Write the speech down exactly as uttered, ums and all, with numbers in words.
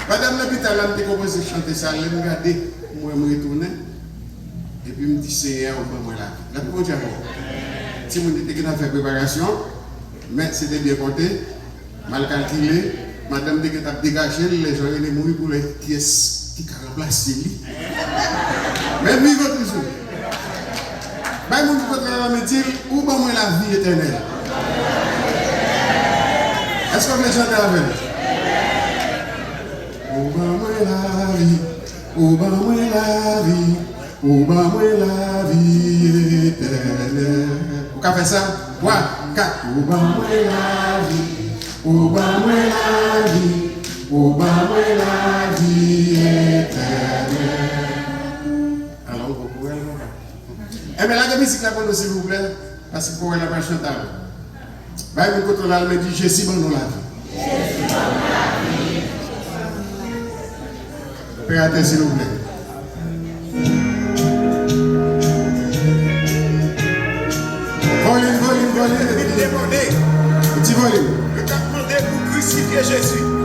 Pandan m lopital la, m te konpoze chante sa, lè m gade, m wè m retounen, epi m di, Senyè, ou ban mwen lavi. Lavi Bondye avè w. Timoun yo te gentan fè preparasyon, men se te byen konte, mal kalkile, madanm te gentan ap degaje l, lè jan rele mouri pou lè kiyès ki ka ranplase li. Men vivan toujou. Bay moun ki kote la men di l, ou ban mwen lavi etènèl. Èske w vle chante avè m? Ou ban mwen lavi, ou ban mwen lavi, ou ban mwen lavi etènèl. Ou ka fè sa? Twa, kat. Ou ban mwen lavi, ou ban mwen lavi, ou ban mwen lavi etènèl. Alò, bon kouraj, papa. Enben, lage mizik la pou nou, silvouplè, paske korèl la pral chante avè nou. Bay moun kote w la, men di, Jezi ban nou lavi. Pè atè, silvouplè. Volim, volim, volim. Vin demande. Ti volim. Yo t ap mande pou krisifye Jezi.